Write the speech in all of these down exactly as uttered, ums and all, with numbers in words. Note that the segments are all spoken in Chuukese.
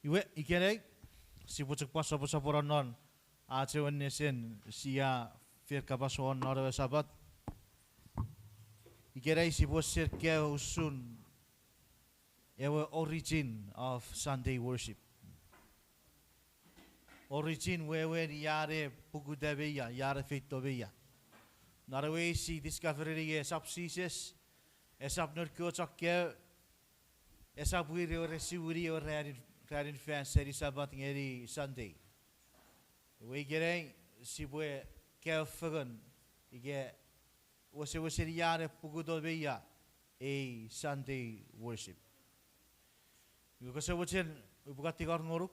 Iwe, ikenai, sipwe chok pwan soposopono non ach ewe nesen sia fen kapas won non ewe Sapat. Ikenai sipwe sen kaeo usun ewe origin of Sunday worship. Origin wewen ia ne pukuta me ia, ia ne feito me ia. Non ewe si discover-ini esap Jises, esap noun kewe chon kaeo, esap ir ewe re siwini ewe ranin, ranin fan seni Sapat ngeni Sunday. Iwe ikenai sipwe kaeo fengen ika wesewesen ia ne pukuto me ia ei Sunday worship. Iwe kose mochen upwe kan tingor ngonuk,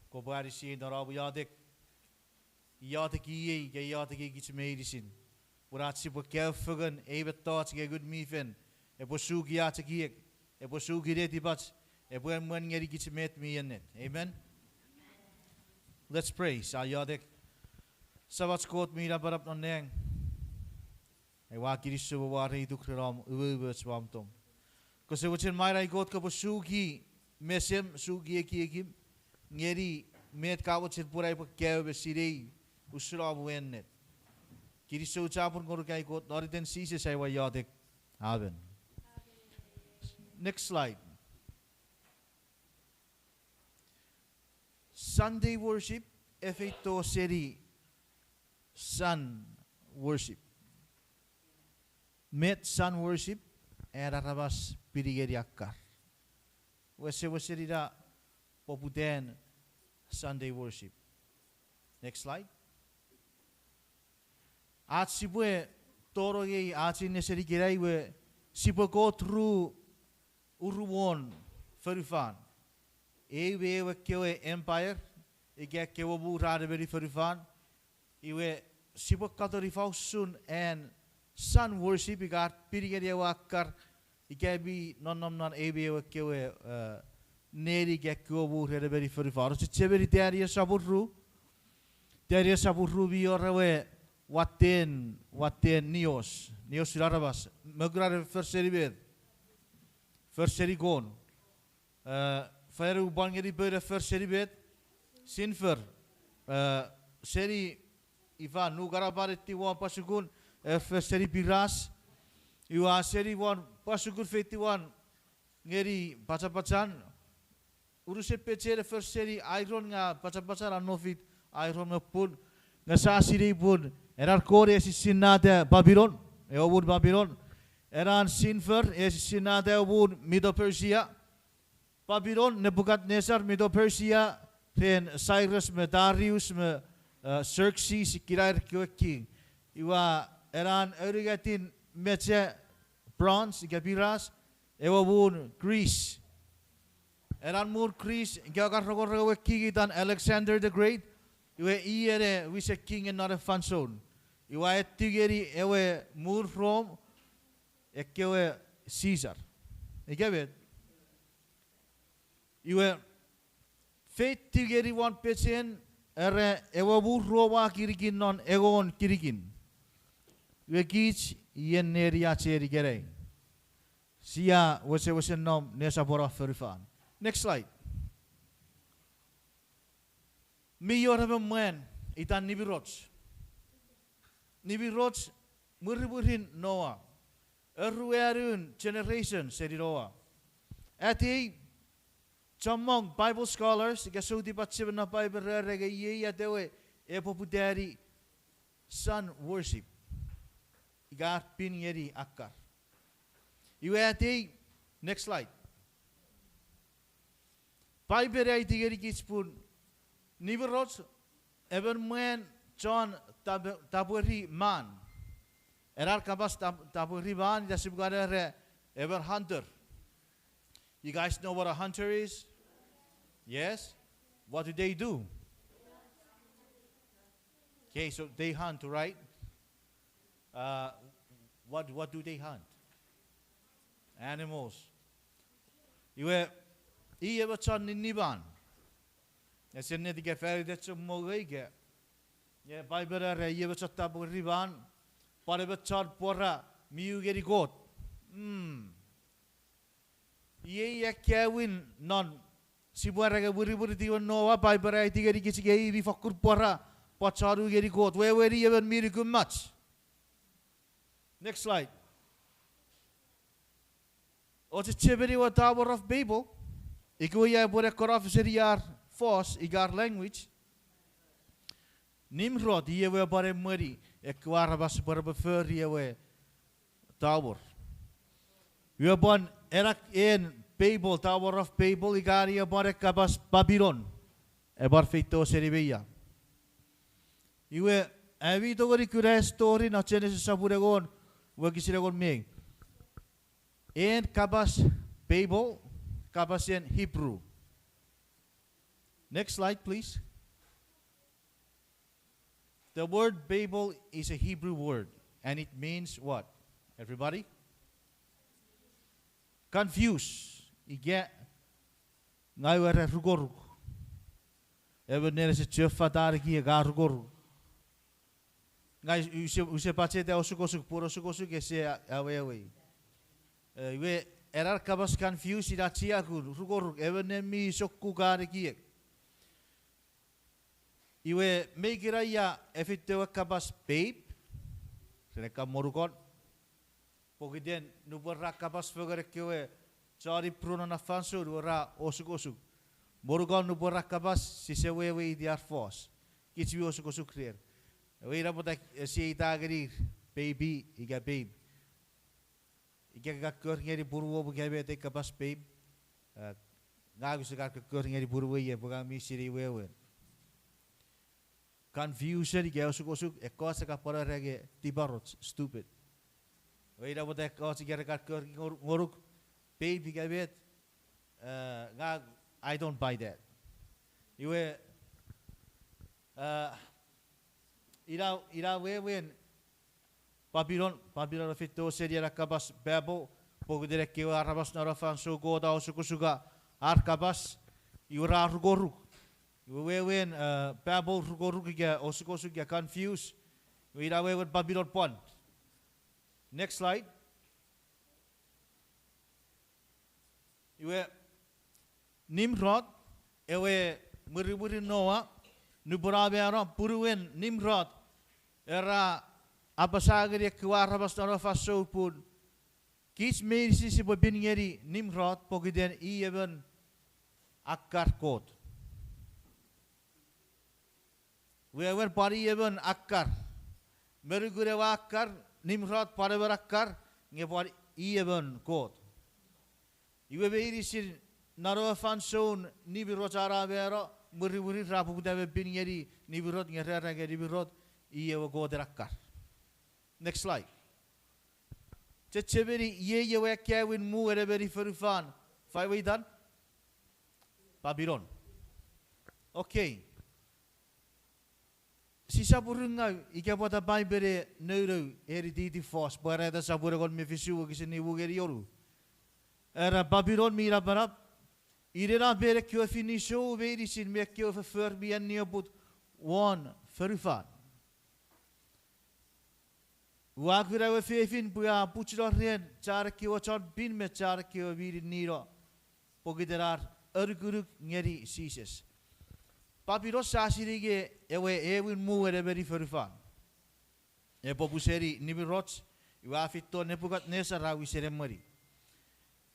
kopwe anisiei non om iotek, iotek iei ika iotek ikich meinisin, pun ach sipwe kaeo fengen ei mettoch nge Ngun mi Fel epwe suki ach ekiek, epwe suki netipach, epwe emwen ngenikich met mi ennet. Amen. Let's pray. Sia iotek. Samach Kot mi napanap non nang, ai ua kinisou me ua reituk ren om umoumoch me om tong. Kose mochen mwan ai Kot kopwe suki mesem, suki ekiekim ngeni met ka mochen pun aipwe kaeo me sinei usun om we ennet. Kinisou chapur ngonuk ai Kot, non iten Jises ai ua iotek. Amen. Next slide. Sunday worship efeito seni sun worship. Met sun worship, an aramas pin ngeni akkar. Wesewesen ina poputan Sunday worship. Next slide. Ach sipwe tonong ei ach ei nesen ikenai we, sipwe go through uruon fonufan. Ei me ewe kewe empire, ika kewe muu ra nemeni fonufan. Iwe sipwe katon ifa usun an sun worship ika ar pin ngeni ewe akkar, ika mi nonnom non ei me ewe kewe, eh, neni ika kewe muu re nemeni fonufan. Ouse chechemeni Daniel sopun ru. Daniel sopun ru mi wor ewe watten, watten nios, niosun aramas. Mokuran ewe for seni met? For seni kon. Eh, fanu pwan ngeni poun ewe for seni met? Silver. Eh, seni ifa, nukanapan eti won pwasukun, ewe for seni piras. Iwe a seni won pwasukun feitiwan ngeni pachapachan. Unusen pechen ewe for seni iron nge pachapachan a nofit iron me pun. Nge sia sinei pun ena kon a esisinnata Babilon, ewe muun Babilon. Ena silver a esisinnata ewe muun Medo-Persia. Babilon, Nebuchadnezzar, Medo-Persia, ren Cyrus me Darius me, eh, Xerxes, ikkena ir kewe king. Iwe ena aunungatin mecha, bronze ika piras, ewe muun Greece. Ena muun Greece, ika ka rongorong ewe king itan Alexander the Great, iwe i ena wisen king non ewe fansoun. Iwe a eti ngeni ewe muun Rome ekkewe Caesar. Ika met? Iwe feitiw ngeni won pechen, era ewe muun Rome a kinikin non engon kinikin. Iwe kich iei neni ach ei ikenai. Sia wesewesen nom nesoponon fonufan. Next slide. Mi wor emon mwan itan Nimiroch. Nimiroch mwirimwirin Noah. Aruanun generation seni Noah. Atei, chommong Bible scholars ika soutipach chemen non Paipen ra era nge iei atewe epwe poputani sun worship ika ar pin ngeni akkar. Iwe atei, next slide. Paipen a aiti ngenikich pun Nimiroch emon mwan chon tap-, tapweri man. Ena kapas tap-, tapweri man, ita sipwe kan era emon hunter. You guys know what a hunter is? Yes? What do they do? Okay, so they hunt, right? Uh, what, what do they hunt? Animals. Iwe, i emon chon ninniman. Ese ennet ika faniten chommong ika. Nge Paipen a era i emon chon tapweri man, pwan emon chon pwora mi u ngeni Kot. Mm. Iei akkaewin non Sipwe era nge mwirimwiriti ewe Noa, Paipen a aiti ngenikich nge i mi fokkun pwora, pwan chon u ngeni Kot, wewen i emon mi nukumach. Next slide. Ochechemeni ewe Tower of Babel, ikewe ia epwe ne kon ofiseni ar fos ika ar language. Nimrod i ewe pwan emweni ekkewe aramas pwe repwe fori ewe tower. Iwe pwan ena en Babel, Tower of Babel, ikan ia pwan ekkapas Babilon epwe feito seni me ia. Iwe, ami tongeni kuna story non Genesis sopun engon, wokisin engon me ew. En kapas Babel, kapasen Hebrew. Next slide, please. The word Babel is a Hebrew word, and it means what? Everybody? Confuse. Ika ngang ua era rukoruk. Emon nene se choffa tanikiek a rukoruk. Ngang use, use pacheta osukosuk, pun osukosuk ese a-, awewei. E, iwe, ena kapas confuse ina chiakun, rukoruk, emon ne mi sokkun kan ekiek. Iwe, me ikena ia a feito ewe kapas babe, ren ekkan monukon. Pokiten nupwen ra kapas fengen ekkewe chon Ipru non na fansoun, iwe ra osukosuk. Monukon nupwen ra kapas, sise weweiti ar fos. Kich mi osukosuk rer. Iwe ina pwata, e, sia eita ngenir baby ika babe. Ika ka kokkori ngeni punuom ika met ei kapas babe. E, ngang use kan kokkori ngeni punuei pwe ngang mi sinei wewen. Confusion ika osukosuk, ekkoch ra kan pwan era nge tiparoch, stupid. Iwe ina pwata ekkoch ika re kan kokkori ngonuk, ngonuk babe ika met, e, ngang, I don't buy that. Iwe, e, ina, ina wewen Babilon, Babilon a feito seni ena kapas Babel, pokiten ekkewe aramas non ena fansoun Kot a osukosuka ar kapas, iwe ra rukoruk. Iwe wewen, e, Babel rukoruk ika osukosuk ika confuse. Iwe ina wewen Babilon pwan. Next slide. Iwe, Nimrod, ewe mwirimwirin Noa, nupwen a mano, punuen Nimrod, era apasa ngeni ekkewe aramas non ena fansoun pun, kich meinisin sipwe pin ngeni Nimrod pokiten i emon akkar Kot. Wewen pwan i emon akkar. Me nukun ewe akkar, Nimrod pwan emon akkar, nge pwan i emon Kot. Iwe meinisin non ewe fansoun Nimrod a mano, mwirimwirin ra poputa me pin ngeni Nimrod nge ra era nge Nimrod i ewe koten akkar. Next slide. Chechemeni iei ewe akkaewin muu en emeni fonufan. Fai weitan? Babilon. Okay. Sisap urungau ika pwata Paipen e nounou eni titi fos, Pwarata sopun engon me fisu wokisin nimu ngeni wonu. Era Babilon mi napanap, inenapen ekkewe finishou meinisin me ekkewe foffor mi annioput won fonufan. Ua kuna ewe fefin pwe a puchuno ren chan ekkewe chon pin me chan ekkewe mi ninnino pokiten ar anukunuk ngeni Jises. Babilon sia sinei nge ewe aewin muu en emeni fonufan. Epwe puseni Nimrod, iwe a feito Nepukatnesar a wisen emweni.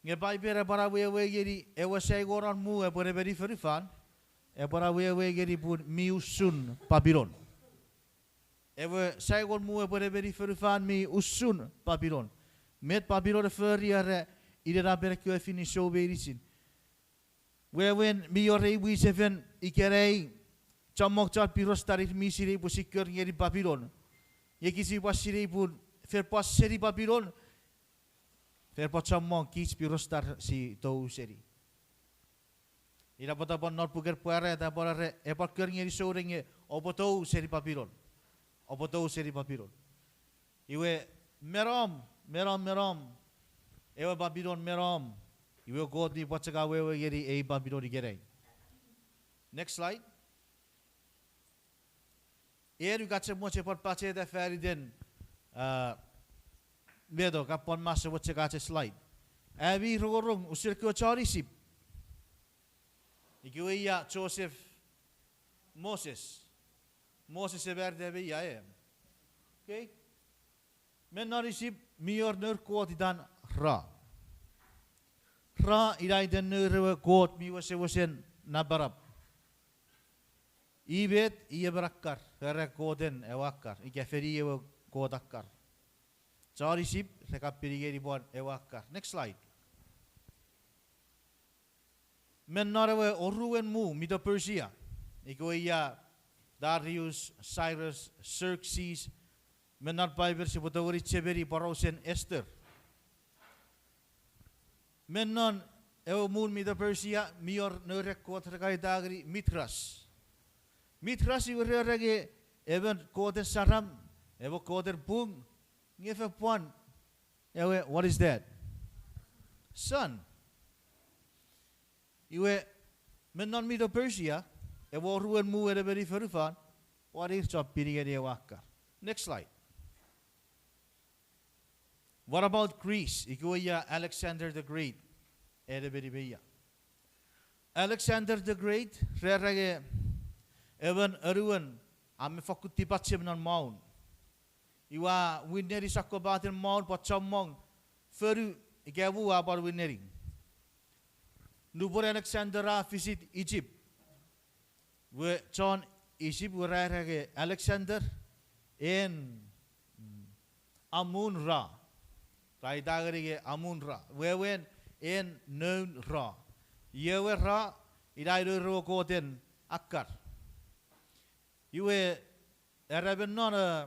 Nge Paipen a pwan awewe ngeni ewe saingonon muu epwe emeni fonufan, a pwan awewe ngeni pun mi usun Babilon. Ewe saingon muu epwe emeni fonufan mi usun Babilon. Met Babilon e fori? Era inenapen ekkewe finishou meinisin. Wewen mi wor ei mwichefen ikenai, chommong chon piros tanir mi sinei pwe sia kor ngeni Babilon. Nge kich mi pwan sinei pun fen pwan seni Babilon, fen pwan chommong kich piros tar sia tou seni. Ina pwata pwan non puken Pwarata a pwan era, e pwan kor ngeni souneng nge oupwe tou seni Babilon. Oupwe tou seni Babilon. Iwe, me nom, me nom, me nom. Ewe Babilon me nom. Iwe Kot mi pwan chok awewe ngeni ei Babilon ikenai. Next slide. Eni ka chok mochen pwan pacheta faniten, a, meto, ka pwan masouen chok ach slide. Ami rongorong usun ekkewe chon Isip. Ikewe ia Joseph, Moses. Moses e marita me ia, e. Okay? Me non Isip mi wor nour kot itan Ra. Ra ina iten nour ewe kot mi wesewesen napanap. I met, i emon akkar, era koten ewe akkar, ika feni ewe kot akkar. Chon Isip re kan pini ngeni pwan ewe akkar. Next slide. Me non ewe oruen mu Medo-Persia, ikewe ia Darius, Cyrus, Xerxes, me non Bible sipwe tongeni chechemeni porausen Esther. Me non ewe muun Medo-Persia mi wor nour kot re kan aita ngeni Mithras. Mithras iwe re era nge emon koten saram, emon koten pung, nge fen pwan ewe, what is that? Sun. Iwe, me non Medo-Persia, ewe oruen mu en emweni fonufan, pwan ir chon pini ngeni ewe akkar. Next slide. What about Greece? Ikewe ia Alexander the Great, en emweni me ia. Alexander the Great, re era nge emon anuon a mi fokkun tipachem non maun. Iwe a winneni sokkopaten maun pwan chommong fonu ika mu a pwan winneni. Nupwen Alexander a visit Egypt, iwe chon Egypt iwe ra era nge Alexander en, mm, amun ra. Ra aita ngeni nge amun ra. Wewen en noun ra. Iewe ra, ina nour ewe koten akkar. Iwe era me non, eh,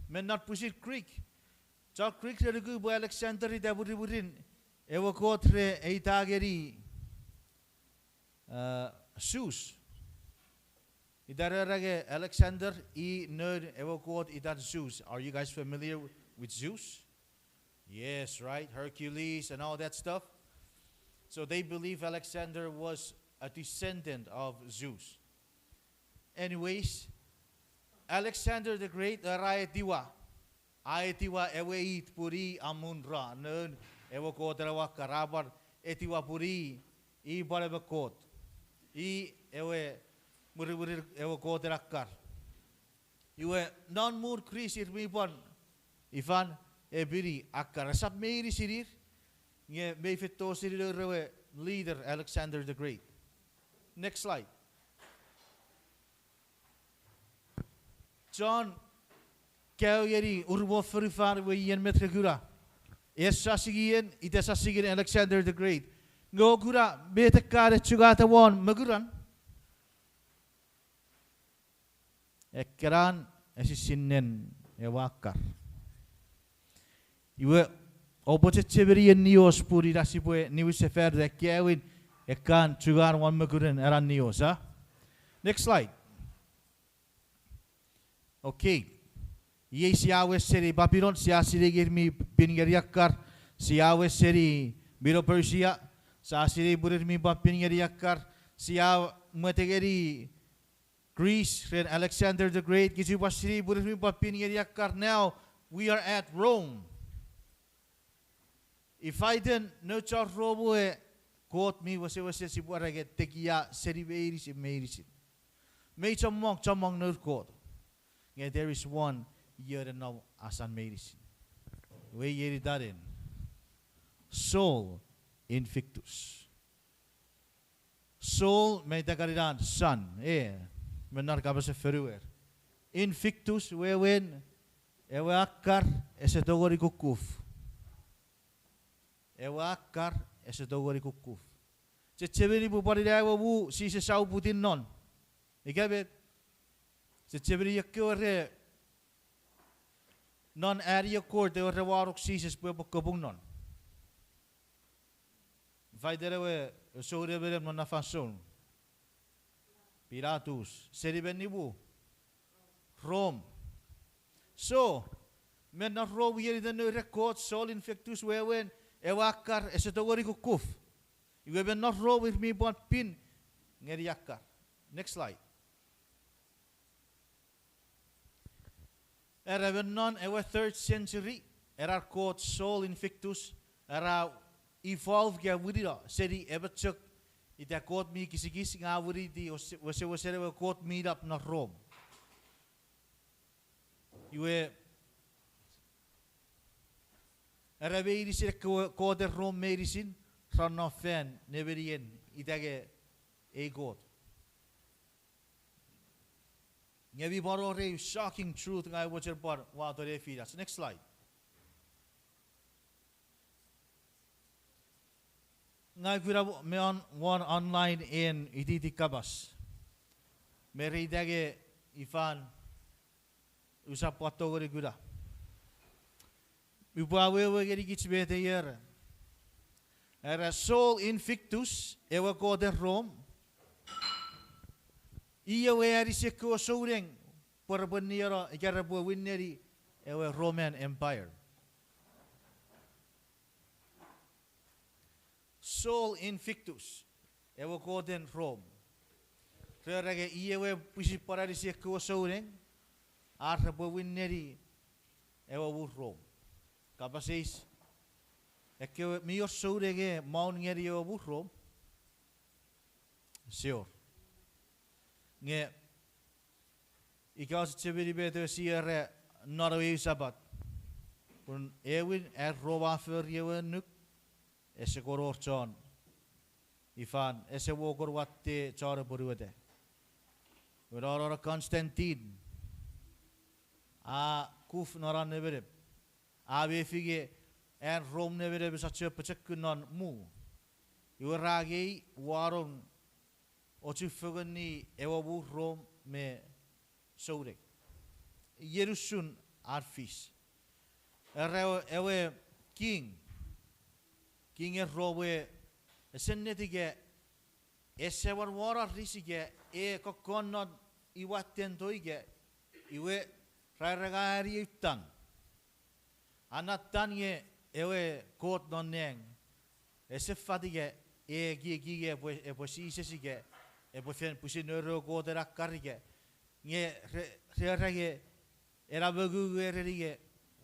me non pwisin Greek. Chon Greek re nuku pwe Alexander ita mwirimwirin ewe kot re eita ngeni, eh, Zeus. Ita re era nge Alexander i noun ewe kot itan Zeus. Are you guys familiar with Zeus? Yes, right? Hercules and all that stuff. So they believe Alexander was a descendant of Zeus. Anyways, Alexander the Great era etiwa. A etiwa ewe it pun i amun ra, noun ewe koten ewe akkar, a pwan etiwa pun i, i pwan emon kot. I ewe mwirimwirin ewe koten akkar. Iwe non muun Greece ir mi pwan ifan, epini akkar. Esap meinisin ir, nge mei feito seni nour ewe leader Alexander the Great. Next slide. Chon kaeo ngeni urumwon fonufan we ien met re kuna. Ese sasingien, ita sasingien Alexander the Great. Nge o kuna met ekkan a chungata won mokuran. Ekkenan esisinnen ewe akkar. Iwe, oupwe chechemeni ei nios pun ina sipwe niwin sefan ren ekkewe ekkan chungan won mokuren ena nios, a? Next slide. Okay. Iei sia wes seni Babylon, sia sinei ir mi pin ngeni akkar, sia wes seni Medo-Persia, sia sinei pun ir mi pwan pin ngeni akkar, sia mwetengeni Greece ren Alexander the Great, kich pwan sinei pun ir mi pwan pin ngeni akkar. Now we are at Rome. Ifa iten noun chon Rom we kot mi wesewesen sipwe era nge tekia seni meinisin, meinisin. Mei chommong, chommong nour kot. Nge there is one io ne nom asan meinisin. Iwe iei itanen Sol Invictus. Sol, me ita kan inan sun, e, me non kapasen fonuer. Invictus, wewen, ewe akkar ese tongeni kukkuf. Ewe akkar ese tongeni kukkuf. Chechemeni pwe pwan ina ewe muu Jises a uputiw non. Ika met, chechemeni ekkewe re non Antioch Court ewe re wanong Jises pwe epwe kapung non. Ifa iten ewe soun emon non na fansoun? Pilatus. Seni menni muu? Rom. So, me non Rom iei iten nour kot Sol Invictus, wewen, ewe akkar ese tongeni kukkuf. Iwe me non Rom ir mi pwan pin ngeni akkar. Next slide. Era me non ewe third century, era kot Sol Invictus, era evolve ika winino seni emon chok Ita kot mi kisikis nge a winiti wes-, wesewesen ewe kot mi nap non Rom. Iwe, era meinisin ekkewe koten Rom meinisin ra nom fan nemenien ita nge ei kot. Nge mi pwan wor eu shocking truth ngang mochen pwan wato nefinach. Next slide. Ngang kuna me won, won online en ititin kapas. Me re ita nge ifan usap pwan tongeni kuna. Upwe awewe ngenikich met ei era. Era Sol Invictus, ewe koten Rom, i ewe anisi ekkewe souneng pwe repwe nieno ika repwe winneni ewe Roman Empire. Sol Invictus, ewe koten Rom. Re era nge i ewe pwisin pwan anisi ekkewe souneng ar repwe winneni ewe muu Rom. Kapas eis, ekkewe mi wor souneng e maun ngeni ewe muu Rom? Ese wor. Nge ika ouse chechemeni met ewe si era non ewe eu Sapat, pun ewin an Rom a fori ewe annuk, ese kon wor chon, ifan, ese wor kon watte chon apwonueta. Iwe non, non Constantine a kuf non an nemenem, a mefi nge an Rom nemenem esap chuen pochokun non muu. Iwe ra angei wanong ochufengeni ewe muu Rom me souneng. Ien usun ar fis. Era ewe, ewe king, kingen Rom we, ese ennet ika ese wor won ris ika e kokkon non iwa tento ika, iwe ra era nge a ani eu tan. Ana tan nge ewe kot non nang. Ese fat ika e ekieki ika epwe, epwe Jises ika epwe fen pwisin nour ewe koten akkar ika. Nge re, re era nge ena mongungu ereni nge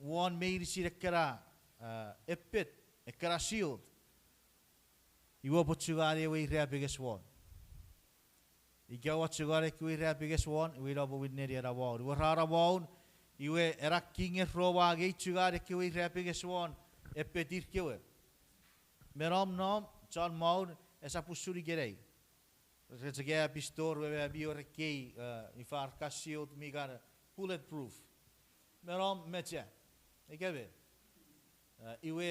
won meinisin ekkena, a, epet, ekkena shield, iwe oupwe chungani ewe irapenges won. Ika oua chungani ekkewe irapenges won, iwe ina oupwe winneni ena maun. Iwe ra ena maun, iwe ena kingen Rom a angei chungani ekkewe irapenges won epetir kewe. Me nom, nom chon maun esap usun ikenai. Re chok aea pistor we me mi wor ekkei, e, ifa ar ka shield mi kan bulletproof. Me nom mecha. Ika met. E, iwe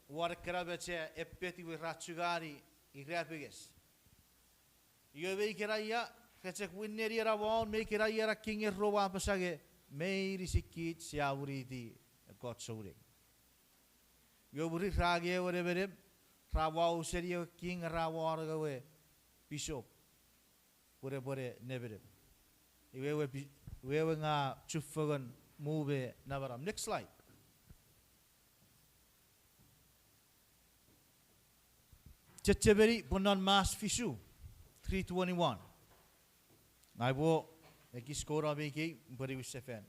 won ekkena mecha epet iwe ra chungani irapenges. Iwe me ikenaia, re chok winneni ena maun, me ikenaia ena kingen Rom a apasa nge, meinisin kich sia winiti ekkoch souneng. Iwe mwirin ra angei ewe nemenem, ra wau seni ewe king, ra wanong ewe pisop pwe epwene nemenem. Iwe ewe pi-, iwe ewe nge a chufengen muu me namanam. Next slide. Chechemeni pwe non Mas fisu, three twenty-one. Ngang upwe ekis kouno me ikei, upwe niwin sefan.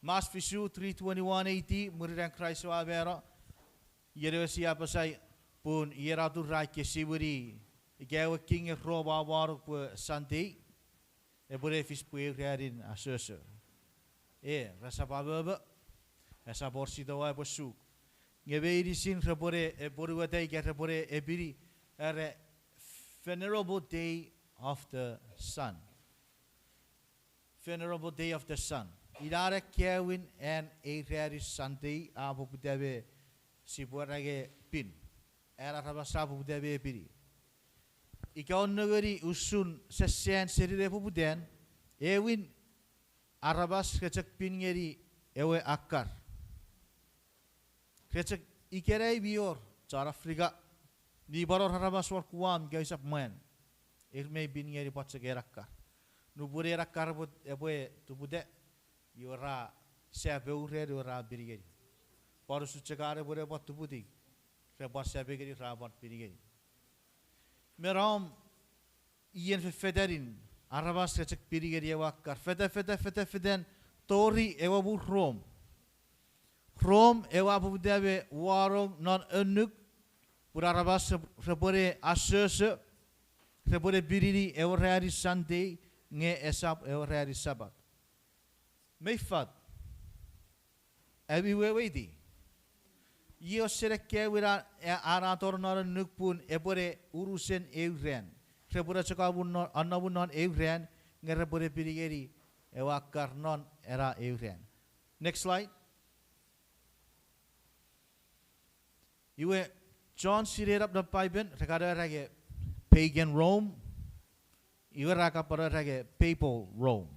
Mas fisu, three twenty-one A D, mwirin an Kraist a mano, iei ewe sia apasa, pun iei atun ra ekkesiwini, ika ewe kingen Rom a wanong pwe Sunday epwene fis pwe eu ranin asoso. E, resap amomo, esap wor sitowa epwe suk. Nge meinisin repwene apwonueta ika repwene epini, era Venerable Day of the Sun. Venerable Day of the Sun. Ina ena aewin an ei ranin Sunday a poputa me sipwe era nge pin. An aramas a poputa me epini. Ika oua nengeni usun sesan seni ne poputan, ewin aramas re chok pin ngeni ewe akkar. Re chok, ikenai mi wor chon Africa, mi pwan wor aramas won Guam ika usap mwan, ir mei pin ngeni pwan chok en akkar. Nupwen en akkar epwe, epwe tuputa, iwe ra sape uren iwe ra pin ngeni. Pwan usun chok an epwe ne pwan tuputi, re pwan sape ngeni ra pwan pin ngeni. Me nom, ien fefetanin aramas re chok pin ngeni ewe akkar. Fetan, fetan, fetan, fetan, tori ewe muu Rom. Rom ewe a poputa me wanong non annuk, pun aramas re, repwene asoso, repwene pinini ewe ranin Sunday nge esap ewe ranin Sapat. Mei fat? Ami weweiti? Iei usun ekkewe a-, a-, a tonong non annuk pun epwene unusen eu ran. Repwene chok amun non, anomun non eu ran, nge repwene pini ngeni ewe akkar non ena eu ran. Next slide. Iwe, chon sinenap non Paipen, re kan era nge pagan Rome, iwe ra kan pwan era nge papal Rome.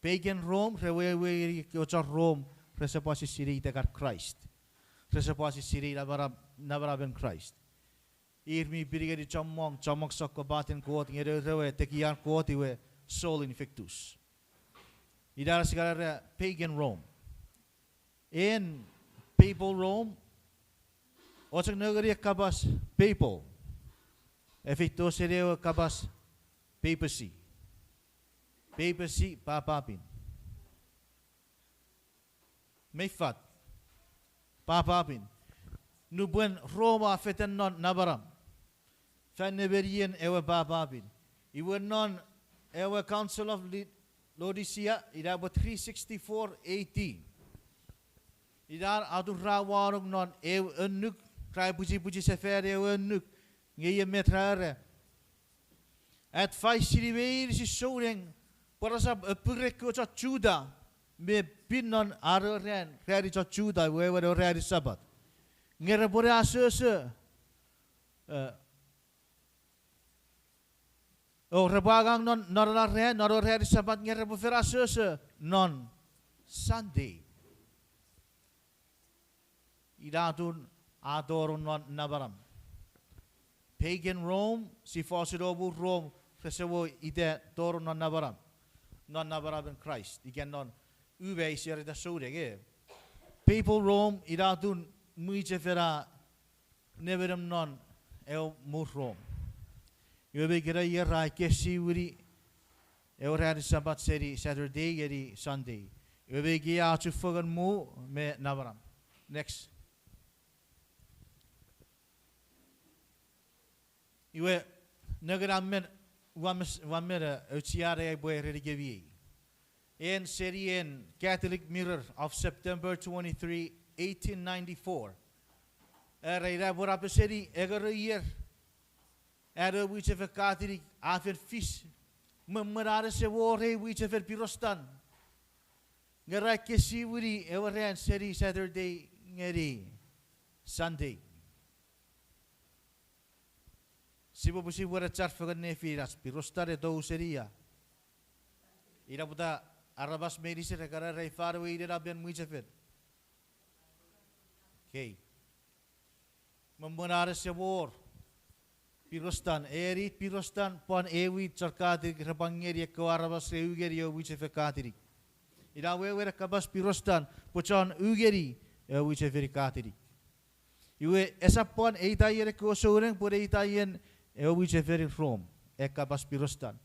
Pagan Rome, re wewe ngeni ekkewe chon Rome, resap sinei itekan Kraist. Resap sinei namanam-, namanamen Kraist. Ir mi pini ngeni chommong, chommong sokkopaten kot, nge nour ewe tekian kot iwe Sol Invictus. Ina sia kan era pagan Rome. En papal Rome, ochok nengeni ekkapas papal. E feito seni ewe kapas papacy. Papacy, papapin. Mei fat? Papapin. Nupwen Rom a fetan non namanam, fan nemenien ewe papapin. Iwe non ewe Council of Li-, Laodicea, ina pwe three sixty-four A D. Ina atun ra wanong non ew annuk, ra pwichipwichi sefan ewe annuk, nge iei met ra era. Advice-ini meinisin souneng, pwe resap apire ekkewe chon Juta, me pin non ar ran, ranin chon Juta, wewen ewe ranin Sapat. Nge repwene asoso, eh, o repwe angang non, non ena ran, non ewe ranin Sapat, nge repwe fen asoso non Sunday. Ina atun a tonong non namanam. Pagan Rome, sifosun omw Rome, rese mwo ita tonong non namanam. Non namanamen Kraist, ika non, u me i serita souneng, e. Papal Rome, ina atun mwichefen a nemenem non ew muu Rom. Iwe me ikenai ra ekkesiwini ewe ranin Sapat seni Saturday ngeni Sunday. Iwe me ikei a chufengen muu me namanam. Next. Iwe, nengeni a men, ua mes-, ua men, eh, auchean ai upwe erenikemi ei. En seni en Catholic Mirror of September twenty-three, eighteen ninety-four. Era ina pwe a peseni engerou ier an ewe mwichefen Katolik a fen fis, me mwen an ese wor ei mwichefen Pirostan. Nge ra ekkesiwini ewe ran seni Saturday ngeni Sunday. Sipwe pwisin wenechar fengen nefinach, Pirostan e tou seni ia? Ina pwata aramas meinisin re kan era ifa ewe inenapen mwichefen. Kei. Me mwen an ese wor Pirostan, eni Pirostan pwan ewe chon Katolik re pwan ngeni ekkewe aramas re u ngeni ewe mwichefen Katolik. Ina wewen ekkapas Pirostan pwe chon u ngeni ewe mwichefen Katolik. Iwe esap pwan eitaien ekkewe souneng pwe eitaien ewe mwichefen Rom, ekkapas Pirostan.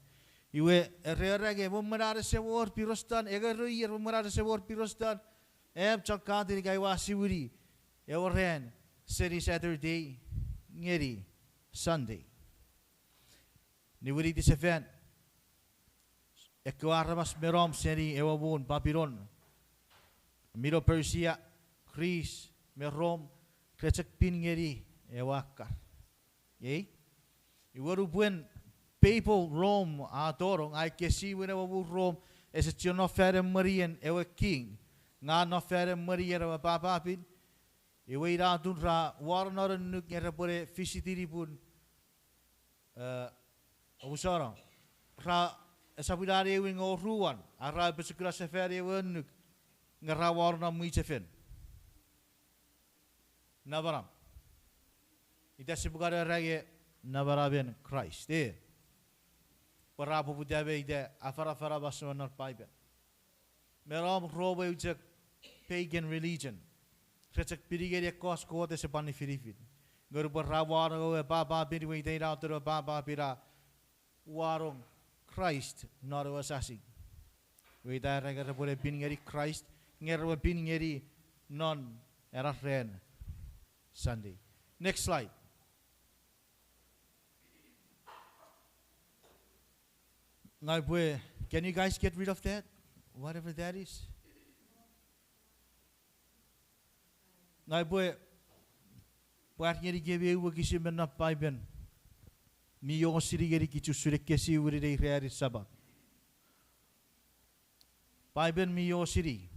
Iwe re era nge me mwen an ese wor Pirostan, engerou ier me mwen an ese wor Pirostan, am chon Katolik aua siwini ewe ran seni Saturday ngeni Sunday. Niwiniti sefan, ekkewe aramas me nom seni ewe muun Papilon, Middle Persia, Greece, me Rom, re chok pin ngeni ewe akkar. Ei? Iwe nupwen Papal Rome a tonong, a ekkesiwin ewe muun Rom, ese chuen nom fan emwenien ewe king, nge a nom fan emwenien ewe papapin, iwe ina atun ra wor non annuk nge repwene fisitini pun, eh, omusano. Ra, esap ina ewin nge oruan, a ra apochokuna sefani ewe annuk, nge ra wor non mwichefen. Namanam. Ita sipwe kan era nge namanamen Kraist, e. Pwe ra poputa me ita afanafana masouen non Paipen. Me nom Rom eu chok pagan religion. Re chok pin ngeni ekkoch kot ese pwan nifinifin. Nge nupwen ra wanong ewe papapin, iwe ita ina atun ewe papapin a wanong Kraist non ewe sasing. Iwe ita era nge repwene pin ngeni Kraist, nge repwe pin ngeni non ena ran Sunday. Next slide. Ngang upwe, can you guys get rid of that? Whatever that is. Ngang upwe pwar ngenikemi ew wokisin me non Paipen mi osini ngenikich usun ekkesiwinin ei ranin Sapat. Paipen mi osini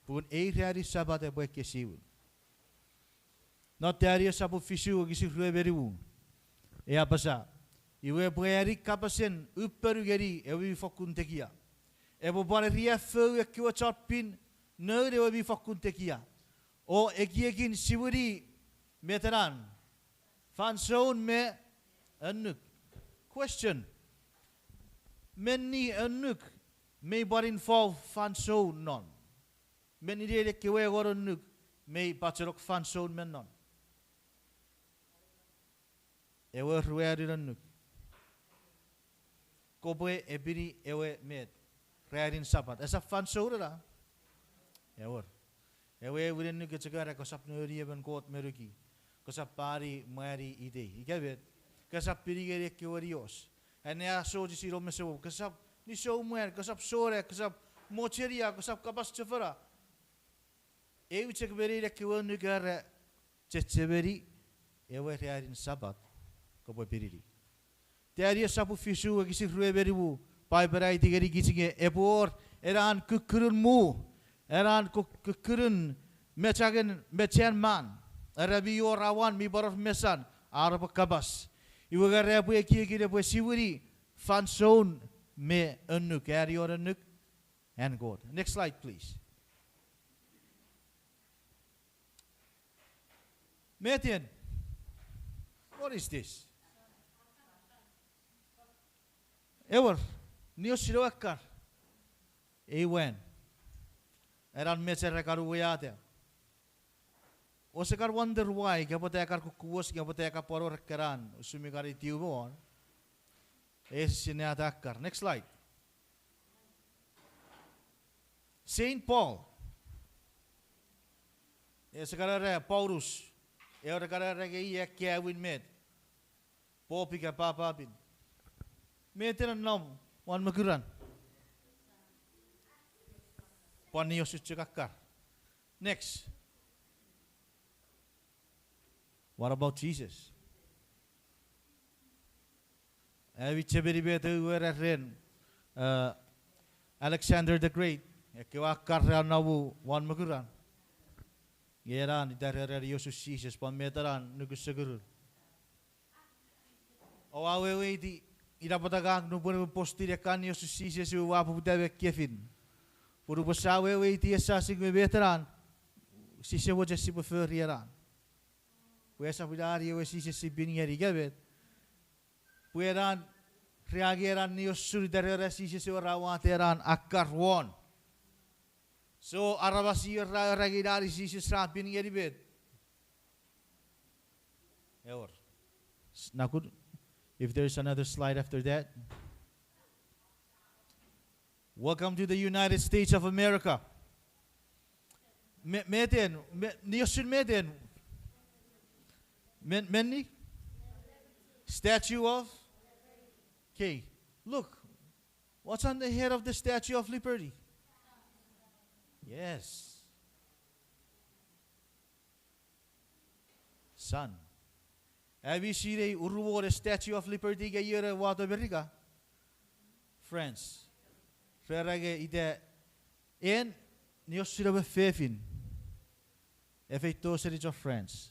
pun ei ranin Sapat epwe ekkesiwin. Non Taniel sopun fisu wokisin rue me nimu, e apasa, iwe epwe ani kapasen uponu ngeni ewe mi fokkun tekia. Epwe pwan eriaffou ekkewe chon pin noun ewe mi fokkun tekia, o ekiekin siwini met ena, fansoun me annuk. Question: menni annuk mei pwan involve fansoun non? Menni ekkewe engon annuk mei pachenong fansoun me non? Ewe ruanu annuk, kopwe epini ewe met, ranin Sapat. Esap fansoun ena? Ewer. Ewe aewin annuk e chok era kosap noni emon kot me nuki, kosap pwari mwani itei ika met, kosap pini ngeni ekkewe nios, anneasochisi noum me semom, kosap nisou mwan, kosap sona, kosap mochenia, kosap kapas chofona. Eu chok me nein ekkewe annuk era, chechemeni ewe ranin Sapat kopwe pinini. Taniel sopun fisu wokisin rue me nimu, Paipen a aiti ngenikich nge epwe wor enan kukkunun mu, enan kuk-, kukkunun mechangen, mechan man, era mi wor awan mi pwan wor mesan, ar epwe kapas. Iwe nge ra epwe ekiekin epwe siwini fansoun me annuk, anion annuk an Kot. Next slide, please. Met en? What is this? Ewer, niosun ewe akkar. Ei wan, enan mecha ra kan uweata. Ouse kan wonder why, ika pwata e kan kukkuwos, ika pwata e kan pwan wor ekkanan, usun mi kan itiw me won. E sinata akkar. Next slide. Saint Paul. Ese kan era Paulus. Ewer, kan era nge i ekkewe aewin met, pop ika papa pin. Met ena nom won mokuran? Pwan niosun chok akkar. Next. What about Jesus? Ami chechemeni met ewe era ren, uh, Alexander the Great, ekkewe akkar ra nom won mokuran. Nge enan ita ra era niosun Jises, pwan met enan nukusekurun. Oua weweiti, ina pwata ngang nupwen ewe postin ekkan niosun Jises iwe ua poputa me kefin. Pwe nupwen sa weweiti esasing me met enan, sise mochen sipwe fori enan. Pwe esap ina ani ewe Jises si pin ngeni ika met. Pwe enan, re angei enan niosun ita ra era Jises ewe ra wata enan akkar won. So aramas ir ra era nge ina ani Jises ra pin ngeni met? Ewer. Not good. If there's another slide after that. Welcome to the United States of America. Me-, met en, me-, niosun met en? Men-, menni? Statue of? Okay. Look. What's on the head of the Statue of Liberty? Yes. Sun. Ami sinei urumon Statue of Liberty ika ion a wato Merika? France. Re era nge ita en niosun ewe fefin e feito seni chon France.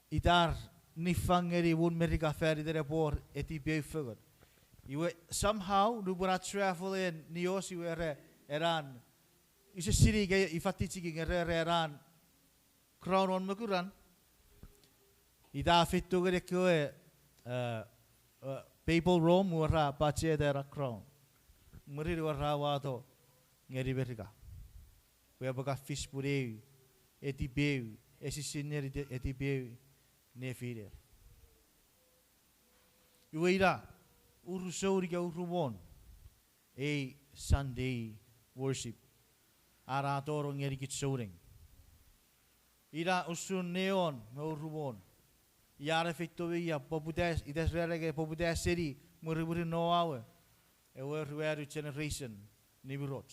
Ita ar niffang ngeni muun Merika fan iten epwe wor etipeu fengen. Iwe somehow nupwen a travel en nios iwe ra, enan, use sinei ika ifa tichiki nge ra era enan crown won mokuran. Ita a feito ngeni ekkewe, uh, uh, papal realm, iwe ra pacheta ena crown. Mwirin iwe ra wato ngeni Merika. Pwe epwe kan fis pun eu etipeu, esisin ngeni te-, etipeu nefiner. Iwe ina urusoun ika urumon ei Sunday worship, a na tonong ngenikich souneng. Ina usun neon me urumon. Ia a feito me ia poputa, ita ra era nge poputa seni mwirimwirin Noa we. ewe ruanu generation nimiroch.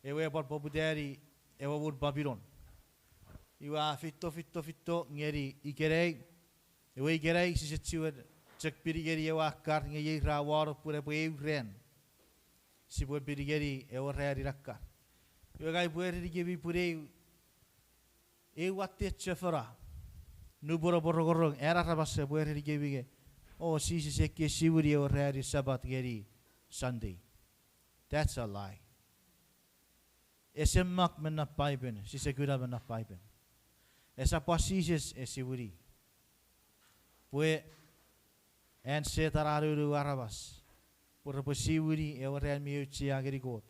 Ewe pwan poputani ewe muun Babilon. Iwe a feito, feito, feito ngeni ikenai. Ewe ikenai sise chiwen chok pin ngeni ewe akkar nge iei ra wano pun epwe eu ran sipwe pin ngeni ewe ranin akkar. Iwe ngang upwe erenikemi pun ei, ei watte chofona, nupwen oupwe rongorong an aramas epwe erenikemi nge, o Jises ekkesiwini ewe ranin Sapat ngeni Sunday. That's a lie. Ese mak me non Paipen, sise kuna me non Paipen. Esap pwan Jises e siwini. Pwe an Setan a nounou aramas pwe repwe siwini ewe ran mi auchea ngeni Kot,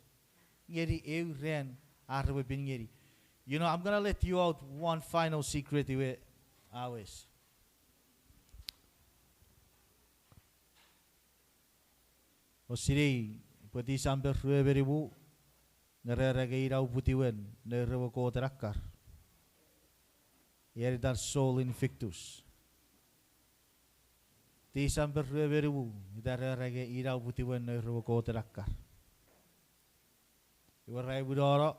ngeni eu ran ar repwe pin ngeni. You know, I'm gonna let you out one final secret iwe a wes. Oua sinei pwe Tisamper rue me nimu, nge ra era nge ina uputiwen nour ewe Kot en akkar. Ian itan Sol Invictus. Tisamper rue me nimu, ita ra era nge ina uputiwen nour ewe Kot en akkar. Iwe ra imunono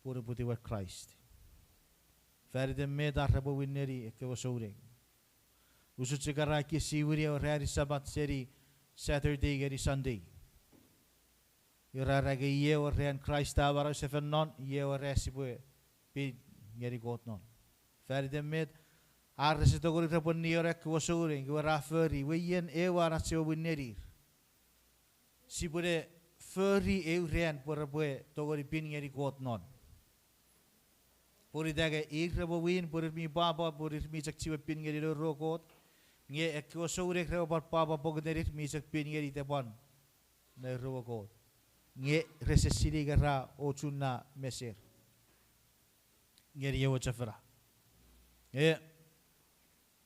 pun uputiwen Kraist. Fan iten met ar repwe winneni ekkewe souneng. Usun chok ra ekkesiwini ewe ranin Sapat seni Saturday ngeni Sunday. Iwe ra era nge iei ewe ran Kraist a manau sefan non, iei ewe ran sipwe pin ngeni Kot non. Fan iten met, ar rese tongeni repwe nieno ekkewe souneng, iwe ra fori, iwe ien ewe ach sipwe winnenir. Sipwene fori eu ran pwe repwe tongeni pin ngeni Kot non. Pun ita nge ir repwe win, pun ir mi pwapwa, pun ir mi chok chiwen pin ngeni nour ewe Kot. Nge ekkewe souneng repwe pwan pwapwa pokiten ir mi chok pin ngeni tapwan nour ewe Kot. Nge rese sinei nge ra ochun na meser ngeni ewe chofona. Nge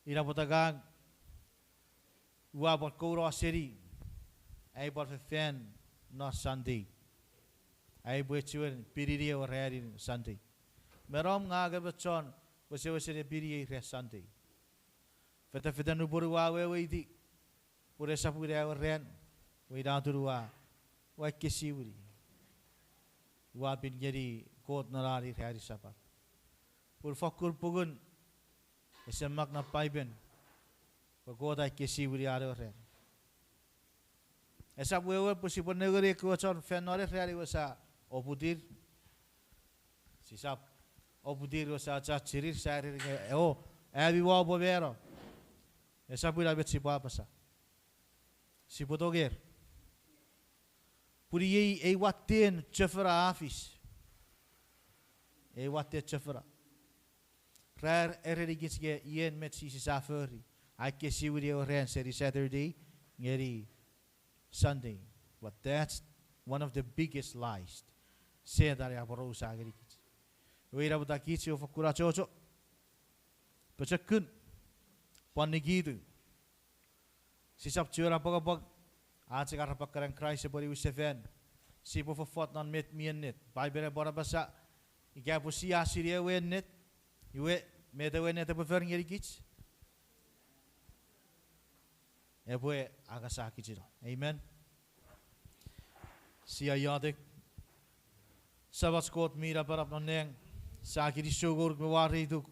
ina pwata ngang ua pwan kouno seni ai pwan fefan non Sunday. Ai upwe chiwen pinini ewe ranin Sunday. Me nom ngang emon chon wesewesen epini ei ran Sunday. Fetafeta nupwen ua weweiti pwe esap ina ewe ran, iwe ina atun ua, ua ekkesiwini. Ua pin ngeni Kot non an ranin Sapat. Pun fokkun pungun, ese mak non Paipen pwe Kot a ekkesiwini an ewe ran. Esap wewen pwe sipwe nengeni ekkewe chon fan non ei ran iwe sia oputir. Sisap oputir iwe sia chachirir, sia ereni nge, o, ami oua pwe mano. Esap ina met sipwe apasa. Sipwe tonger. Pun iei ei watten chofona a fis. Ei watten chofona. Ra erenikich nge ien met Jises a fori. A ekkesiwini ewe ran seni Saturday ngeni Sunday. But that's one of the biggest lies Setan a aporausa ngenikich. Iwe ina pwata kich sipwe fokkun achocho, pochokun, pwan nikitu. Sisap chiwen apwangapwang, a chok arapakanan Kraist epwe niwin sefan. Sipwe fofot non met mi ennet. Paipen epwe apasa, ika pwe sia sinei ewe ennet, iwe, met ewe ennet epwe fori ngenikich? Epwe angasakichino. Amen. Sia iotek. Samach Kot mi napanap non nang, sia kinisou ngonuk me wareituk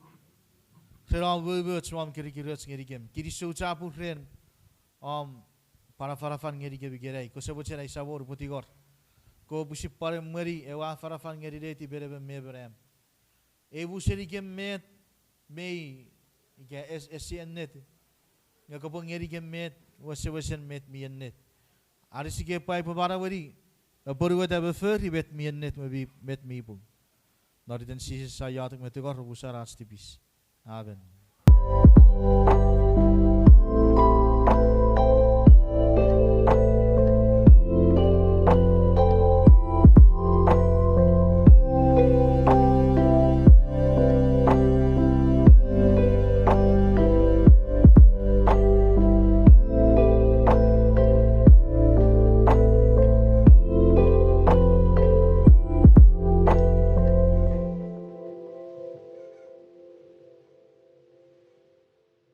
ren om umoumoch me om kirikiroch ngenikem. Kinisou chapur ren om pwan afanafan ngenikem ikenai. Kose mochen ai Samon upwe tingor, kopwe pwisin pwan emweni ewe afanafan ngeni netipen emon me emon am. Ei musenikem met mei, ika es-, ese ennet, nge kopwe ngenikem met wesewesen met mi ennet. Anisikem pwe aipwe manaueni, apwonueta me fori met mi ennet me mi, met mi pung. Non iten Jises sia iotek me tingor, omusano ach tipis. Amen.